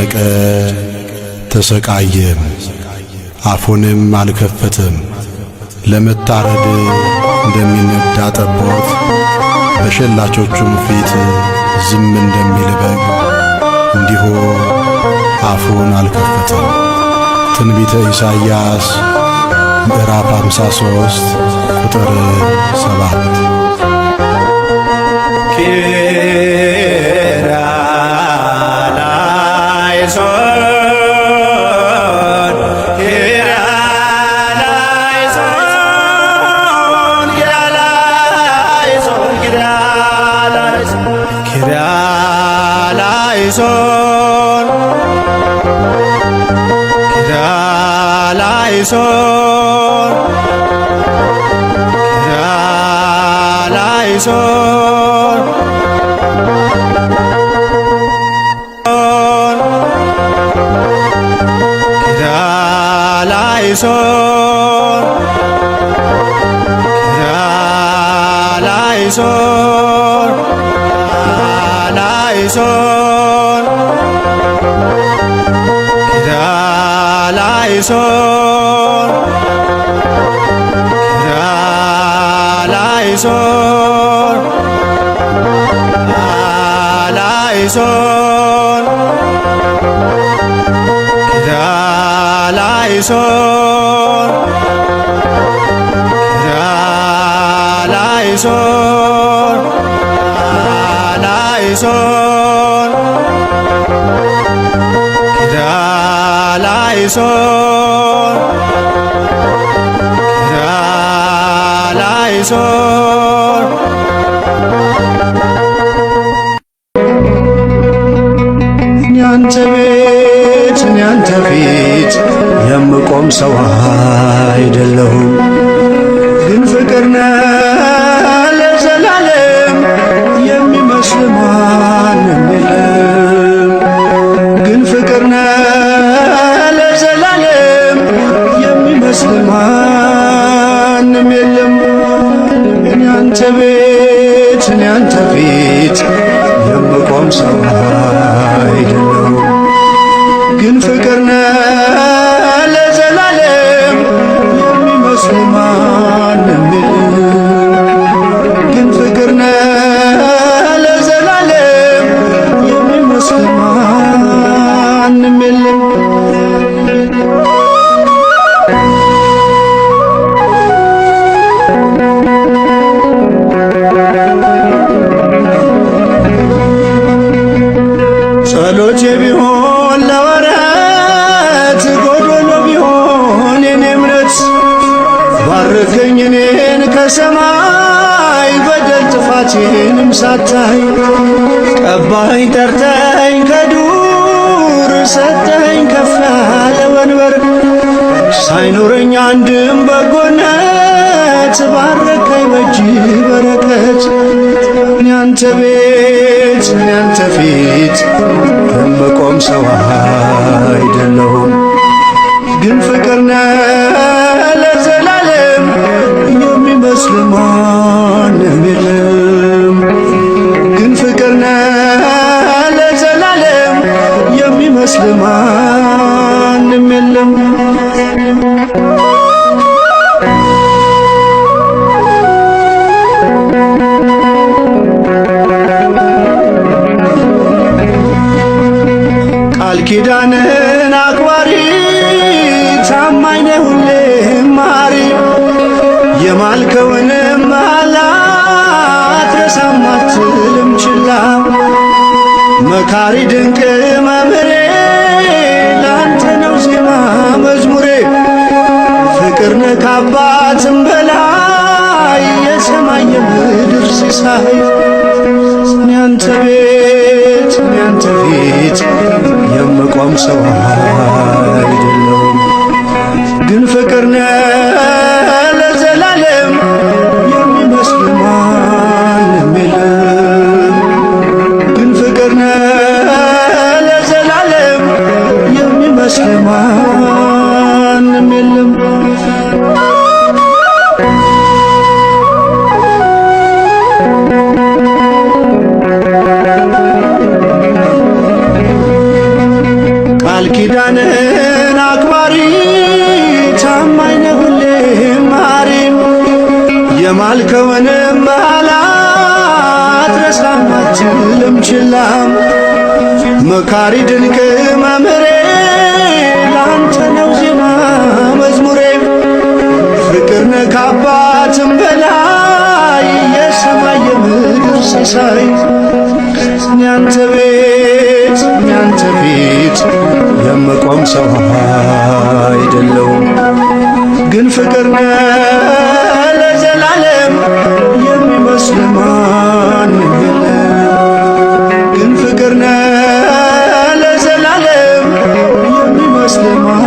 ተጨነቀ፣ ተሰቃየም፣ አፉንም አልከፈተም። ለመታረድ እንደሚነዳ ጠቦት፣ በሸላቾቹም ፊት ዝም እንደሚል በግ እንዲሁ አፉን አልከፈተም። ትንቢተ ኢሳይያስ ምዕራፍ 53 ቁጥር 7። ኪርያ ላይሶን ኪርያ ላይሶን ኪርያ ላይሶን ኪርያ ላይሶን ኪርያ ላይሶን ኪርያ ላይሶን ኪርያ ላይሶን ኪርያ ላይሶን ላይሶን ኪርያ ላይሶን ኪርያ ላይሶን ላይሶን ኪርያ ላይሶን ኪርያ ላይሶን ላይሶን ኪርያ ላይሶን ኪርያ ላይሶን። እኔ አንተ ቤት፣ እኔ አንተ ፊት የምቆም ሰው አይደለሁም፣ ግን ፍቅር ነህ ለዘላለም፣ የሚመስል ማንም የለም። ግን ፍቅር ነህ ለዘላለም፣ የሚመስል ማንም የለም። እኔ አንተ ቤት፣ እኔ አንተ ፊት የምቆም ሰው አይደለሁም፣ ግን ፍቅር ነህ ለዘላለም፣ የሚመስል ማንም የለም። ግን ፍቅር ነህ ለዘላለም፣ የሚመስል ማንም የለም። ጸሎቴ ቢሆን ለወረት፣ ጎዶሎ ቢሆን የኔ እምነት፣ ባርከኝ እኔን ከሰማይ፣ በደል ጥፋቴንም ሳታይ። ቀባኝ ጠርተኝ ከዱር፣ ሰጠኝ ከፍ ያለ ወንበር፣ ሳይኖረኝ አንድም በጎነት ባረከኝ በእጅ በረከት። እኔ አንተ ቤት፣ እኔ አንተ ፊት የምቆም ሰው አይደለሁም፣ ግን ፍቅር ነህ ለዘላለም፣ የሚመስል ማንም የለም። ግን ፍቅር ነህ ለዘላለም፣ የሚመስል ማንም የለም። ቃል ኪዳንህን አክባሪ፣ ታማኝ ነህ ሁሌም ማሪ፣ የማልከውንም መሐላ አትረሳም አትልም ችላ። መካሪ ድንቅ መምህሬ፣ ላንተ ነው ዜማ መዝሙሬ። ፍቅር ነህ ከአባትም በላይ፣ የሰማይ የምድር ሲሳይ። እኔ አንተ ቤት፣ እኔ አንተ ፊት የምቆም ሰው አይደለሁም፣ ግን ፍቅር ነህ ለዘላለም፣ የሚመስል ማንም የለም። ግን ፍቅር ነህ ለዘላለም፣ የሚመስል ማንም የለም። ቃል ኪዳንን አክባሪ ታማኝ ነህ ሁሌም መሐሪ። የማልከውንም መሐላ አትረሳም አትልም ችላም። መካሪ ድንቅ መምህሬ ላንተ ነው ዜማ መዝሙሬ። ፍቅር ነህ ከአባትም በላይ የሰማይ የምድር ሲሳይ። ያንተ ቤት ያንተ ፊት የምቆም ሰው አይደለሁም፣ ግን ፍቅር ነህ ለዘላለም የሚመስል ማንም የለም። ግን ፍቅር ነህ ለዘላለም የሚመስል ማንም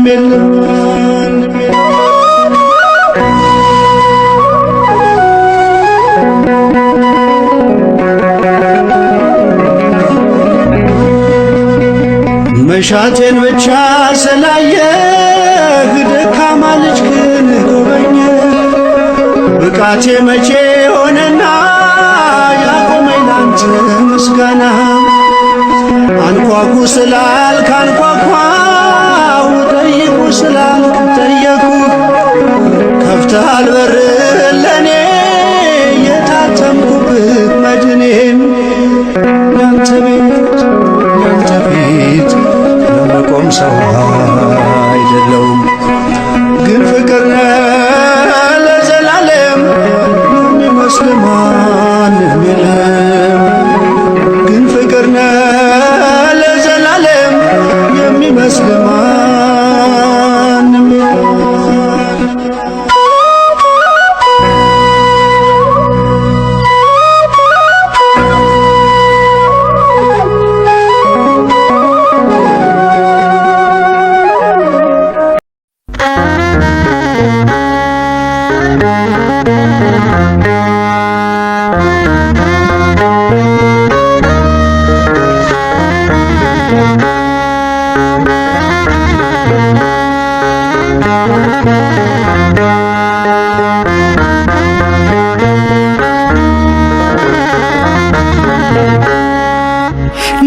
የለም። መሻቴን ብቻ ስላየህ ደካማ ልጅ ግን ጎበኘ። ብቃቴ መቼ ሆነና ያቆመኝ ላንተ ምስጋና። አንኳኩ ስላልክ አንኳኳሁ፣ ጠይቁ ስላልክ ጠየኩ። ከፍተሃል በር ለኔ የታተምኩብህ መድኔም። ያንተ ቤት ያንተ ፊት የምቆም ሰው አይደለሁም፣ ግን ፍቅር ነህ ለዘላለም የሚመስል ማንም የለም። ግን ፍቅር ነህ ለዘላለም የሚመስል ማንም የለም።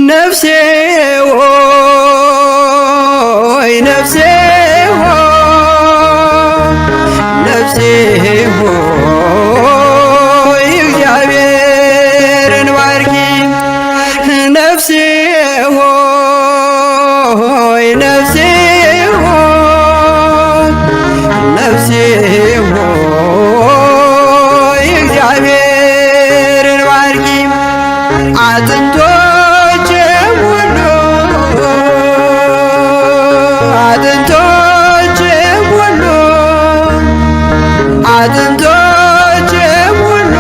ነፍሴ ሆይ ነፍሴ ሆይ ነፍሴ ሆይ እግዚአብሔርን ባርኪ። ነፍሴ ሆይ ነፍሴ ሆይ ነፍሴ ሆይ እግዚአብሔርን ባርኪ። አጥንቶቼ ሁሉ አጥንቶቼ ሁሉ አጥንቶቼ ሁሉ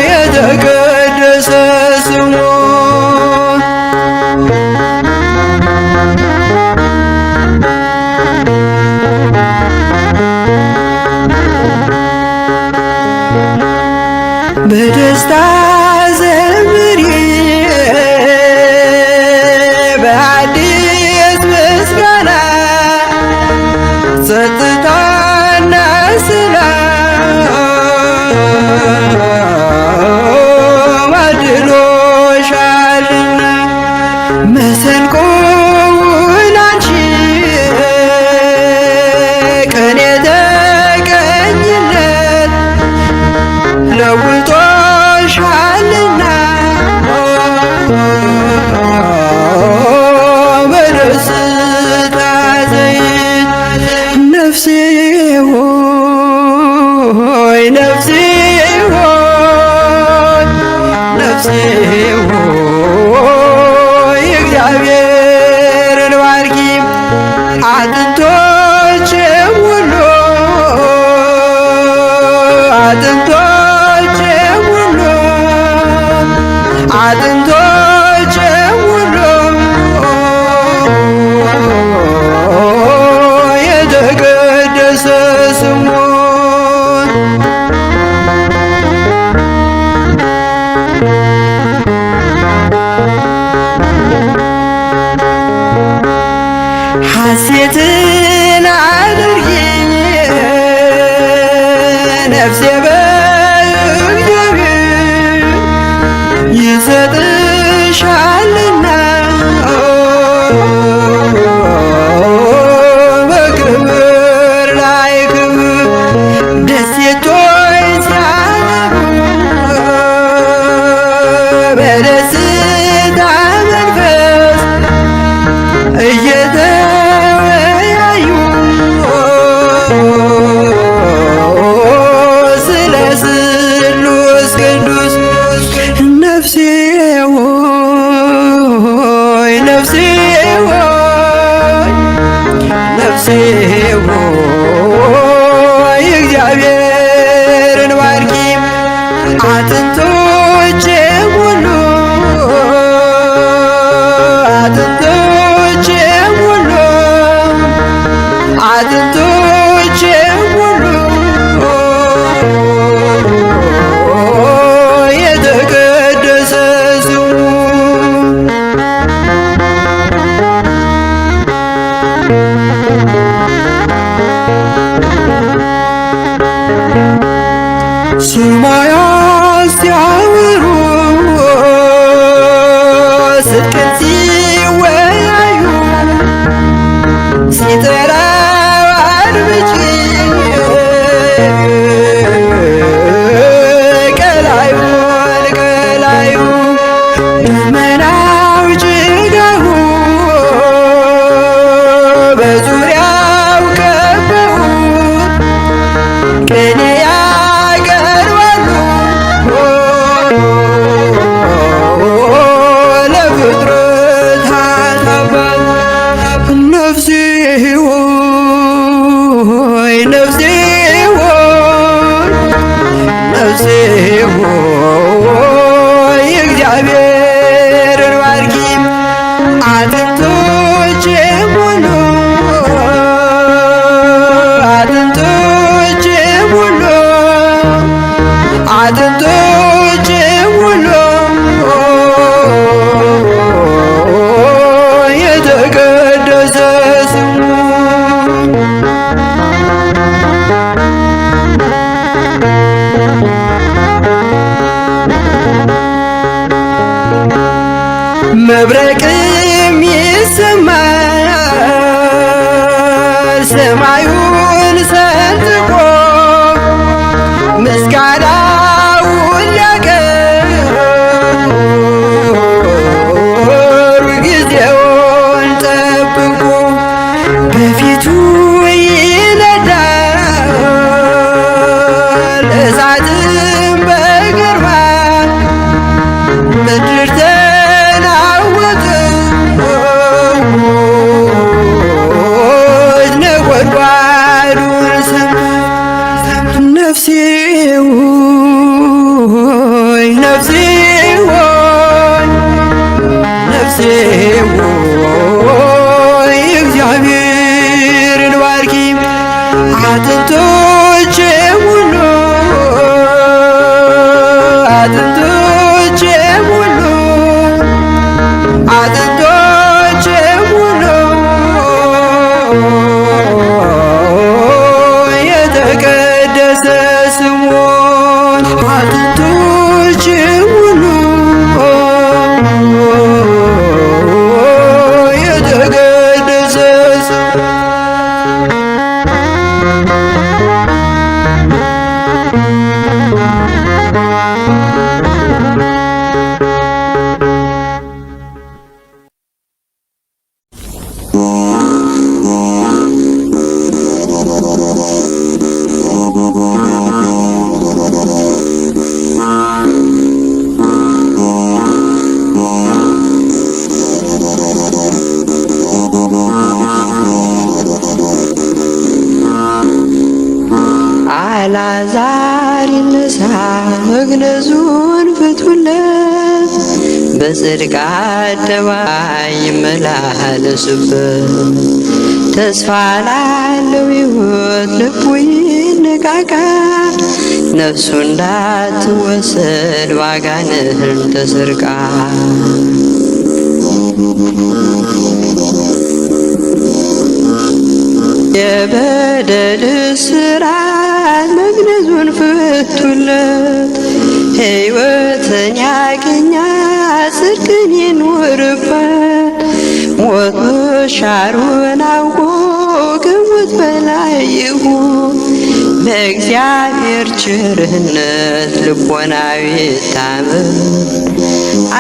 የተቀደሰ ስሙን በደስታ ዘምሪ በአዲስ ምስጋና ጸጥታና ሰላም አድሎሻልና መሰንቆውን አንቺ ቅኔ ተቀኝለት ለውጦሻልና በደስታ ዘይት። ነፍሴ ሆይ ነፍሴ ሆይ ነፍሴ ሆይ እግዚአብሔርን ባርኪ። አጥንቶቼ ሁሉ አጥንቶቼ ሁሉ አጥንቶቼ ሁሉ የተቀደሰ ስሙን ሐሴትን አድርጊ ነፍሴ በእግዚአብሔር በደስታ መንፈስ እየተወያዩ ስለ ስሉስ ቅዱስ። ነፍሴ ሆይ፣ ነፍሴ ሆይ፣ ነፍሴ ሆይ፣ እግዚአብሔርን ባርኪ። አጥንቶቼ ሁሉ፣ አጥንቶቼ ሁሉ፣ አጥንቶቼ ሁሉ የተቀደሰ ስሙ። ሰማያት ሲያወሩ፣ ጽድቅን ሲወያዩ፣ ሲጠራው አድምጪ ቀላዩን ቀላዩ፣ ደመናው ጭጋጉ በዙሪያው ከበቡት፣ ቅኔ ያቀርባሉ ለፍጥረታት አባት። ነፍሴ ሆይ፣ ነፍሴ ሆይ፣ ነፍሴ ሆይ፣ እግዚአብሔርን ባርኪ። አጥንቶቼ ሁሉ፣ አጥንቶቼ ሁሉ፣ አጥንቶቼ ሁሉ የተቀደሰ ስሙ። መብረቅም ይሰማል ሰማዩን ሰንጥቆ፣ ምስጋናውን ሊያቀርብ ጊዜውን ጠብቆ በፊቱ ይነዳል እሳትም በግርማ፣ ምድር ተናወጠች ነጎድጓዱን ሰምታ። ነፍሴ ሆይ፣ ነፍሴ ሆይ፣ ነፍሴ ሆይ፣ እግዚአብሔርን ባርኪ። አጥንቶቼ ሁሉ፣ አጥንቶቼ ሁሉ፣ አጥንቶቼ ሁሉ የተቀደሰ ስሙን፣ አጥንቶቼ ሁሉ የተቀደሰ ስሙን። አልዓዛር ይነሳ፣ መግነዙን ፍቱለት፣ በጽድቅ አደባባይ ይመላለሱበት። ተስፋ ላለው ሕይወት ልቡ ይነቃቃ፣ ነፍሱ እንዳትወሰድ ባጋንንት ተሰርቃ። የበደል እስራት መግነዙን ፍቱለት፣ ሕይወትን ያገኛል፣ ጽድቅን ይኑርበት። ሞት መሻሩን አውቆ ከሞት በላይ ይሁን። በእግዚአብሔር ቸርነት ልቦናዊ ታምር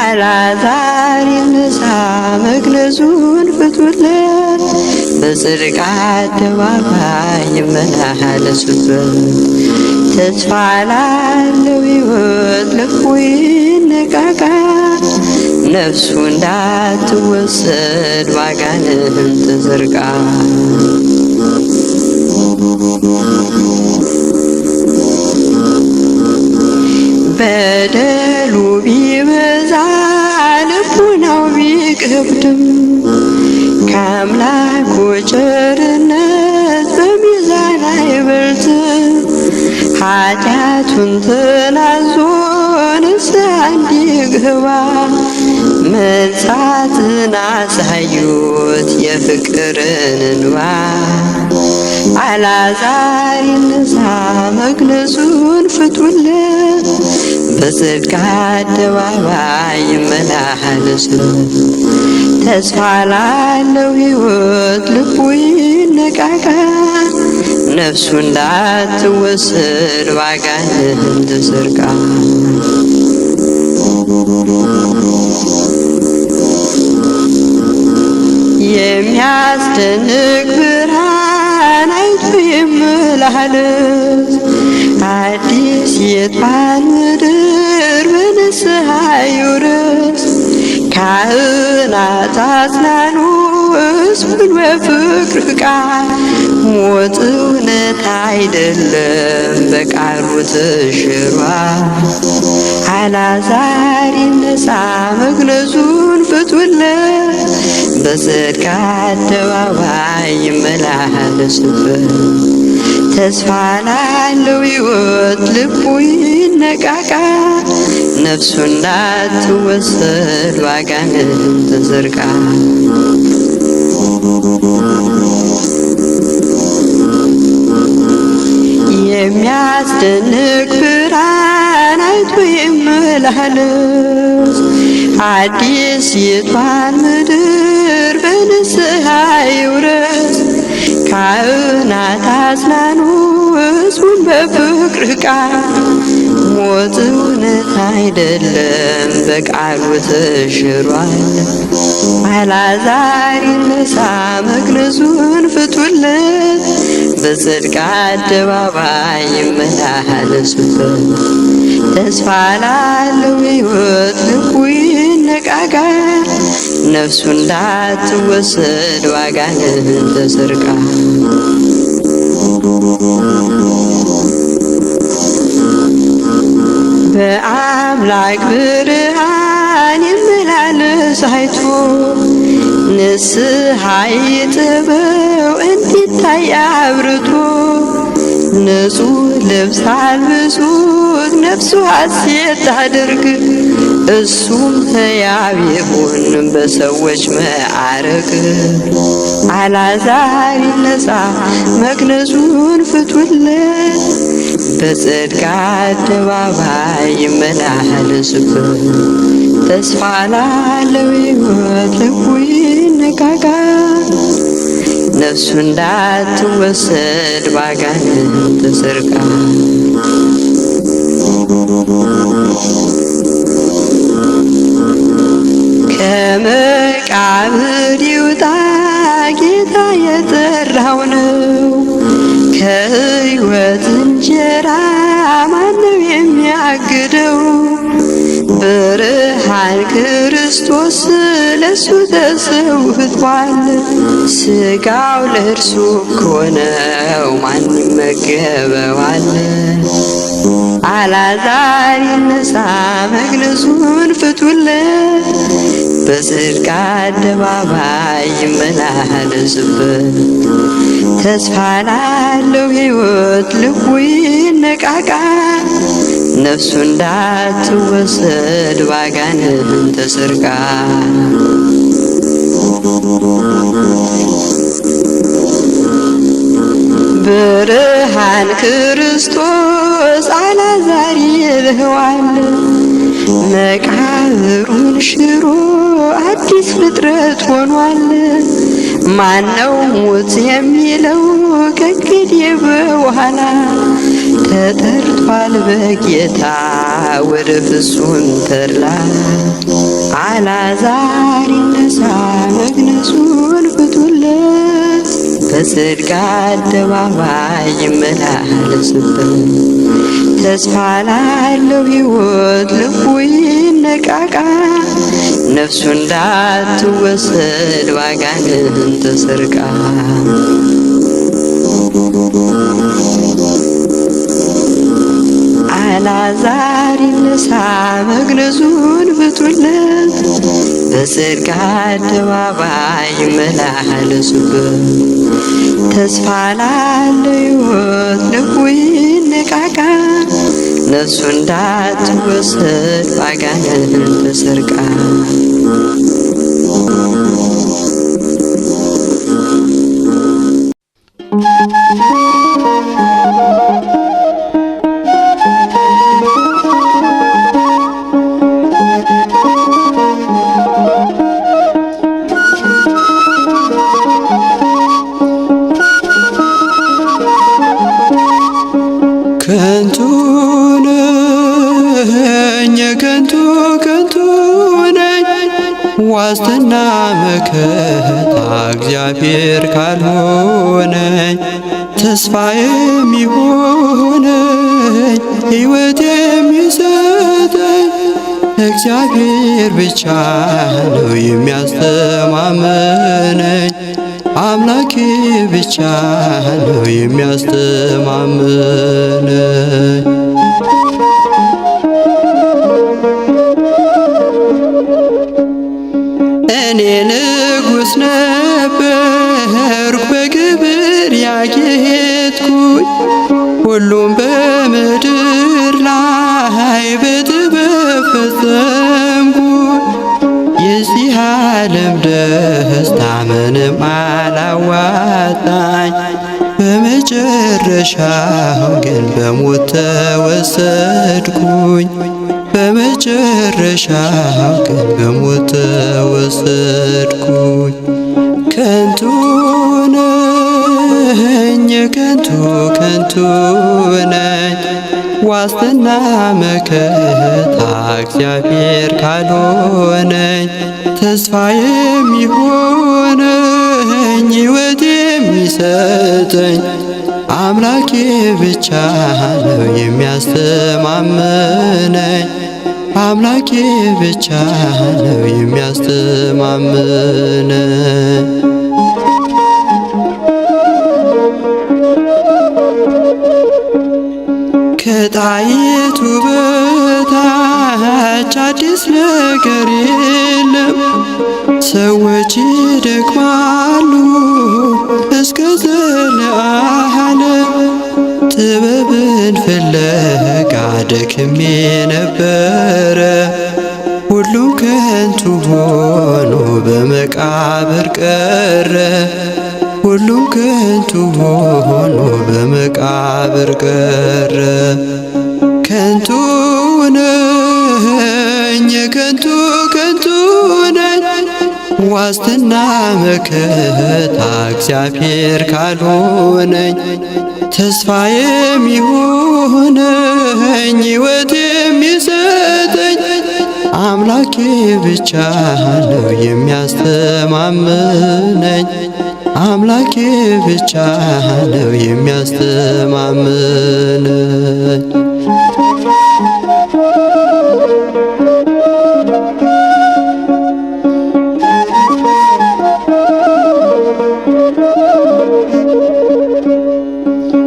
አልዓዛር ይነሳ መግነዙን ፍቱለት፣ በጽድቅ አደባባይ ይመላለሱበት። ተስፋ ላለው ሕይወት ልቡ ይነቃቃ፣ ነፍሱ እንዳትወሰድ ባጋንንት ተዘርጋ። በደሉ ቢበዛ ልቡናው ቢከብድም ከአምላኩ ቸርነት በሚዛን አይበልጥም። ኃጢአቱን ተናዞ ንስሐ እንዲገባ መንጻትን አሳዩት የፍቅርን እንባ። አልዓዛር ይነሳ መግነዙን ፍቱለት፣ በጽድቅ አደባባይ ይመላለስበት። ተስፋ ላለው ሕይወት ልቡ ይነቃቃ፣ ነፍሱ እንዳትወሰድ ባጋንንት ተሰርቃ። የሚያስደንቅ ብርሃን አይቶ ይመላለስ፣ አዲስ የቷን ምድር በንስሐ ይውረስ። ካህናት አጽናኑ ሕዝቡን በፍቅር ቃል፣ ሞት እውነት አይደለም በቃሉ ተሽሯል። አልዓዛር ይነሳ መግነዙን ፍቱለት፣ በጽድቅ አደባባይ ይመላለስበት። ተስፋ ላለው ሕይወት ልቡ ይነቃቃ፣ ነፍሱ እንዳትወሰድ ባጋንንት ተዘርጋ። የሚያስደንቅ ብርሃን አይቶ ይመላለስ፣ አዲስ የቷን ምድር በንስሐ ይውረስ። ካህናት አጽናኑ ሕዝቡን በፍቅር ቃል፣ ሞት እውነት አይደለም በቃሉ ተሽሯል። አልዓዛር ይነሳ መግነዙን ፍቱለት፣ በጽድቅ አደባባይ ይመላለሱበት። ተስፋ ላለው ሕይወት ልቡ ይነቃቃ፣ ነፍሱ እንዳትወሰድ ባጋንንት ተሰርቃ። በአምላክ ብርሃን ይመላለስ አይቶ፣ ንስሐ ይጥበው እንዲታይ አብርቶ። ንጹሕ ልብስ አልብሱት ነፍሱ ሐሴት ታድርግ፣ እሱም ሕያው ይሁን በሰዎች መዓረግ። አልዓዛር ይነሳ መግነዙን ፍቱለት፣ በጽድቅ አደባባይ ይመላለስበት። ተስፋ ላለው ሕይወት ልቡ ይነቃቃ፣ ነፍሱ እንዳትወሰድ ባጋንንት ተሰርቃ። ከመቃብር ይውጣ ጌታ የጠራው ነው። ከሕይወት እንጀራ ማነው የሚያግደው? ብርሃን ክርስቶስ ለሱ ተሰውቷል። ሥጋው ለእርሱ እኮ ነው፣ ማን ይመገበዋል? አልዓዛር ይነሳ መግነዙን ፍቱለት፣ በጽድቅ አደባባይ ይመላለስበት። ተስፋ ላለው ሕይወት ልቡ ይነቃቃ፣ ነፍሱ እንዳትወሰድ ባጋንንት ተሰርቃ። ብርሃን ክርስቶስ አልዓዛር ይልዋል፣ መቃብሩን ሽሮ አዲስ ፍጥረት ሆኗል። ማነው ሙት የሚለው ከእንግዲህ በኋላ? ተጠርቷል በጌታ ወደ ፍጹም ተድላ። አልዓዛር ይነሳ መግነዙን ፍቱለት፣ በጽድቅ አደባባይ ይመላለስበት። ተስፋ ላለው ሕይወት ልቡ ይነቃቃ፣ ነፍሱ እንዳትወሰድ ባጋንንት ተሰርቃ። አልዓዛር ይነሳ መግነዙን ፍቱለት፣ በጽድቅ አደባባይ ይመላለሱበት። ተስፋ ላለው ሕይወት ልቡ ይነቃቃ፣ ነፍሱ እንዳትወሰድ ባጋንንት ተሰርቃ። ከንቱ ነኝ ከንቱ ከንቱ ነኝ፣ ዋስትና መከታ እግዚአብሔር ካልሆነኝ፣ ተስፋ የሚሆነኝ ሕይወት የሚሰጠኝ እግዚአብሔር ብቻ ነው የሚያስተማምነኝ። አምላኬ ብቻ ነው የሚያስተማምነኝ። እኔ ንጉሥ ነበርኩ በክብር ያጌጥኩኝ፣ ሁሉም በምድር ላይ በጥበብ ፈጸምኩኝ። የዚህ ዓለም ደስታ ምንም አላዋጣኝ፣ በመጨረሻው ግን በሞት ተወሰድኩኝ። በመጨረሻው ግን በሞት ተወሰድኩኝ። ከንቱ ነኝ ከንቱ ከንቱ ነኝ፣ ዋስትና መከታ እግዚአብሔር ካልሆነኝ፣ ተስፋ የሚሆነኝ ሕይወት የሚሰጠኝ አምላኬ ብቻ ነው የሚያስተማምነኝ። አምላኬ ብቻ ነው የሚያስተማምነኝ። ከጣይቱ በታች አዲስ ነገር የለም። ሰዎች ይደክማሉ እስከ ዘለዓለም። ጥበብን ፍለጋ ደክሜ ነበረ፣ ሁሉም ከንቱ ሆኖ በመቃብር ቀረ። ሁሉም ከንቱ ሆኖ በመቃብር ቀረ። ከንቱ ነኝ ከንቱ ከንቱ ነኝ፣ ዋስትና መከታ እግዚአብሔር ካልሆነኝ፣ ተስፋ የሚሆነኝ ሕይወት የሚሰጠኝ አምላኬ ብቻ ነው የሚያስተማምነኝ። አምላኬ ብቻ ነው የሚያስተማምነኝ።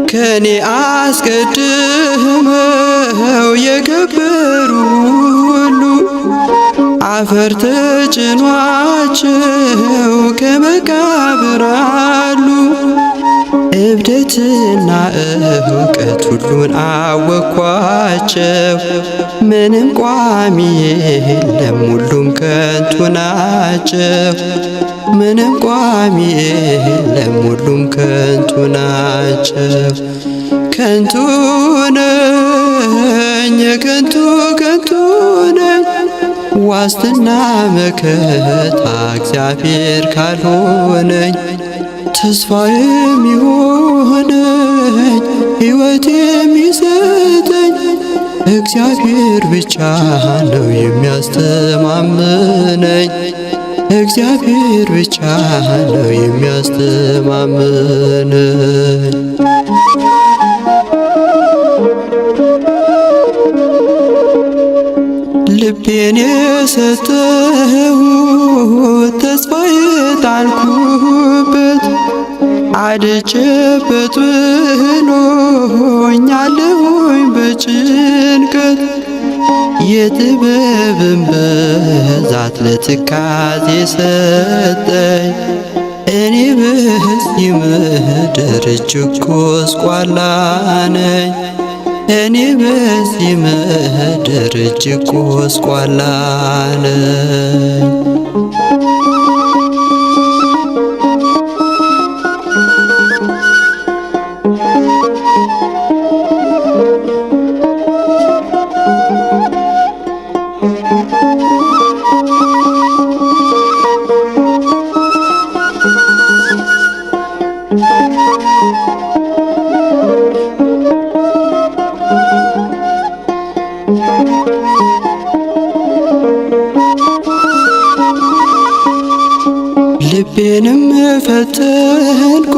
ከኔ አስቀድመው የከበሩ ሁሉ አፈር ተጭኗቸው ከመቃብር አሉ። እብደትና እውቀት ሁሉን አወኳቸው፣ ምንም ቋሚ የለም ሁሉም ከንቱ ናቸው። ምንም ቋሚ የለም ሁሉም ከንቱ ናቸው። ከንቱ ነኝ ከንቱ ከንቱ ነኝ፣ ዋስትና መከታ እግዚአብሔር ካልሆነኝ፣ ተስፋ የሚሆነኝ ሕይወት የሚሰጠኝ እግዚአብሔር ብቻ ነው የሚያስተማምነኝ። እግዚአብሔር ብቻ ነው የሚያስተማምነኝ። ልቤን የሰጠሁት ተስፋ የጣልኩበት አድጬበት ብሎኛለሁኝ በጭንቀት። የጥበብን ብዛት ለትካዜ ሰጠኝ፣ እኔ በዚህ ምድር እጅግ ጎስቋላ ነኝ። እኔ በዚህ ምድር እጅግ ጎስቋላ ነኝ። ልቤንም ፈተንኩት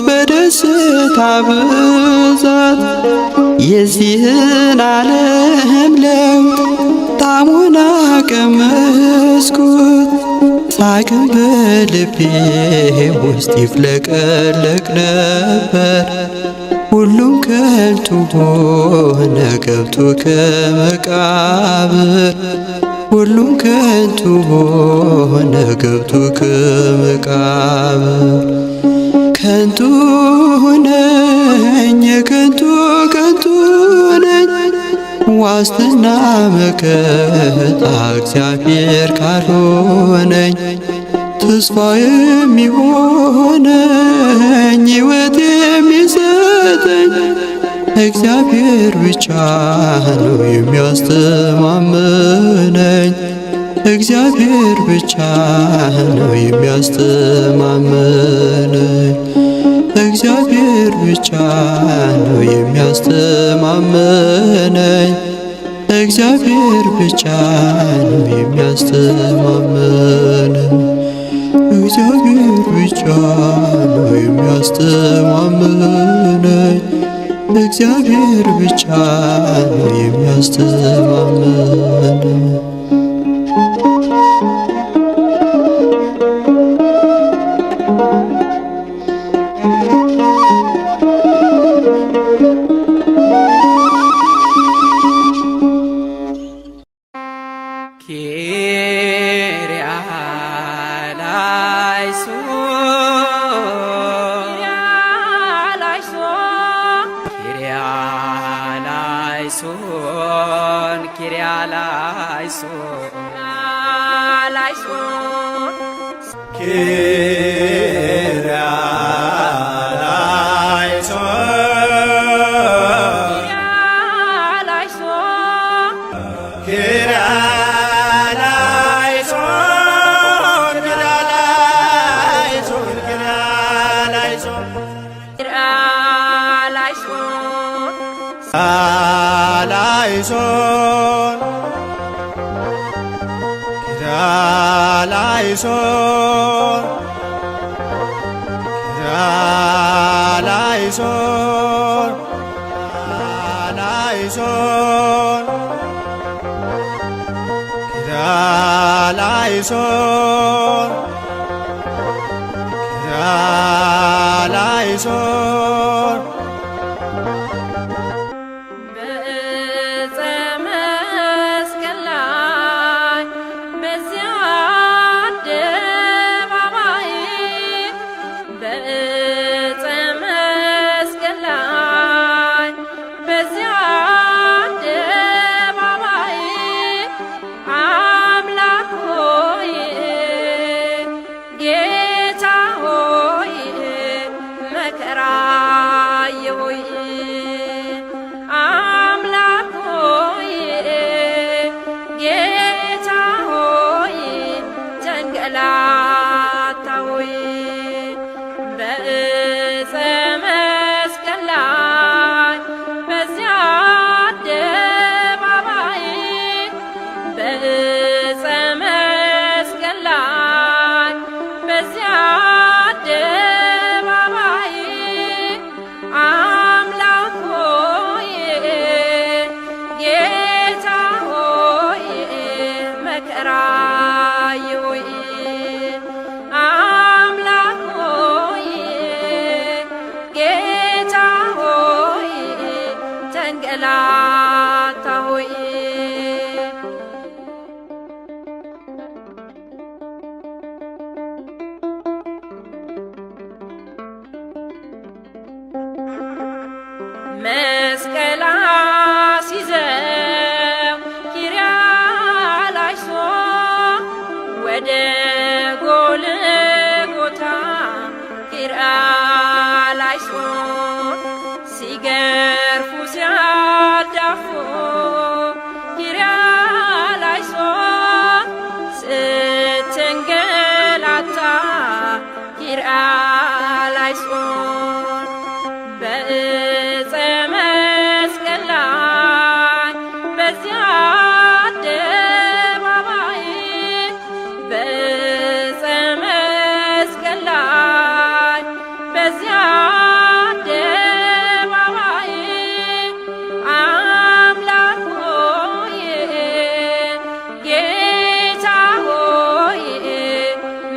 በደስታ ብዛት፣ የዚህን ዓለም ለውጥ ጣሙን አቀመስኩት። ሳቅም በልቤ ውስጥ ይፍለቀለቅ ነበር፣ ሁሉም ከንቱ ሆነ ገብቶ ከመቃብር። ሁሉም ከንቱ ሆነ ገብቶ ከመቃብር። ከንቱ ነኝ፣ ከንቱ ከንቱ ነኝ፣ ዋስትና መከታ እግዚአብሔር ካልሆነኝ። ተስፋ የሚሆነኝ ሕይወት የሚሰጠኝ እግዚአብሔር ብቻ ነው የሚያስተማምነኝ። እግዚአብሔር ብቻ ነው የሚያስተማምነኝ። እግዚአብሔር ብቻ ነው የሚያስተማምነኝ። እግዚአብሔር ብቻ ነው የሚያስተማምነኝ። እግዚአብሔር ብቻ ነው የሚያስተማምነኝ። እግዚአብሔር ብቻ ነው የሚያስተማምነኝ። ኪርያ ላይሶን ኪርያ ላይሶን ኪርያ ላይሶን ኪርያ ላይሶን ኪርያ ላይሶን ኪርያ ላይሶን ላይሶን ኪርያ ላይሶን ኪርያ ላይሶን ላይሶን ኪርያ ላይሶን ኪርያ ላይሶን በዕፀ መስቀል ላይ በዚያ አደባባይ፣ በዕፀ መስቀል ላይ በዚያ አደባባይ፣ አምላክ ሆይ ጌታ ሆይ መከራዬ ሆይ፣ አምላክ ሆይ ጌታ ሆይ ተንገላታ ሆይ በዕፀ መስቀል ላይ። በዕፀ መስቀል ላይ በዚያ አደባባይ አምላክ ሆይ ጌታ ሆይ መከራዬ ሆይ አምላክ ሆይ ጌታ ሆይ ተንገላታ ሆይ። መስቀል አስይዘው ኪርያላይሶን ወደ ጎልጎታ ኪርያላይሶን ሲገርፉ ሲያዳፉ ኪርያላይሶን ስትንገላታ ኪርያላይሶን በዕፀ መስቀል ላይ በዚያ አደባባይ በዕፀ መስቀል ላይ በዚያ አደባባይ አምላክ ሆይ ጌታ ሆይ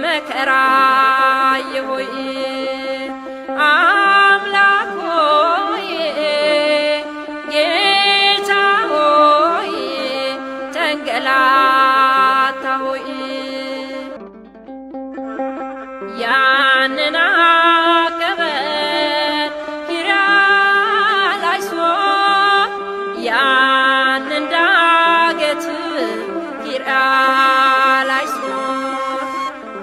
መከራዬ ሆይ አምላክ ሆይ ጌታ ሆይ ተንገላታ ሆይ። ያንን አቀበት ኪርያላይሶን ያንን ዳገት ኪርያላይሶን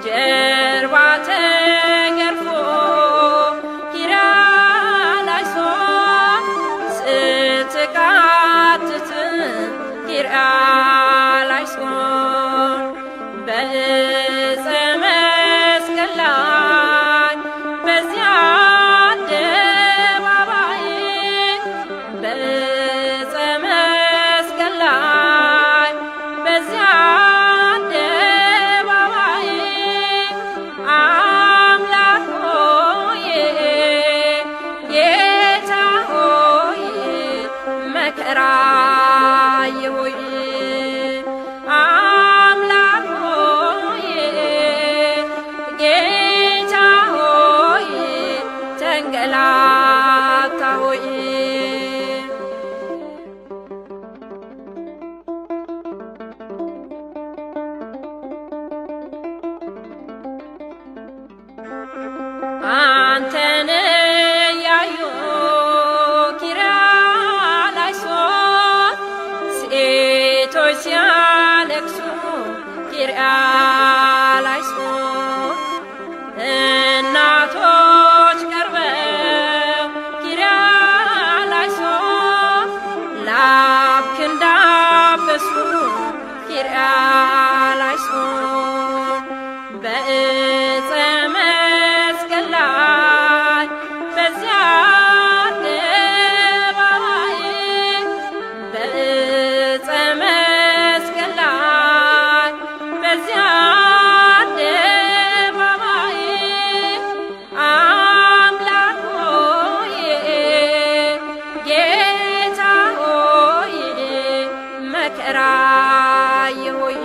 ጀርባ ተገርፎ ኪርያላይሶን ስትቃትት ኪርያላይሶን በዕፀ መስቀል ላይ በዚያ አደባባይ በዕፀ መስቀል ላይ በዚያ አደባባይ አምላክ ሆይ ጌታ ሆይ መከራዬ ሆይ አምላክ ሆይ ጌታ ሆይ ተንገላታ ሆይ። አንተን ያዩ ኪርያላይሶን ሴቶች ሲያለቅሱ ኪርያላይሶን እናቶች ቀርበው ኪርያላይሶን ላብክ እንዳበሱ ኪርያላይሶን በዕፀ መስቀል ላይ በዚያ አደባባይ በዕፀ መስቀል ላይ በዚያ አደባባይ አምላክ ሆይ ጌታ ሆይ መከራዬ ሆይ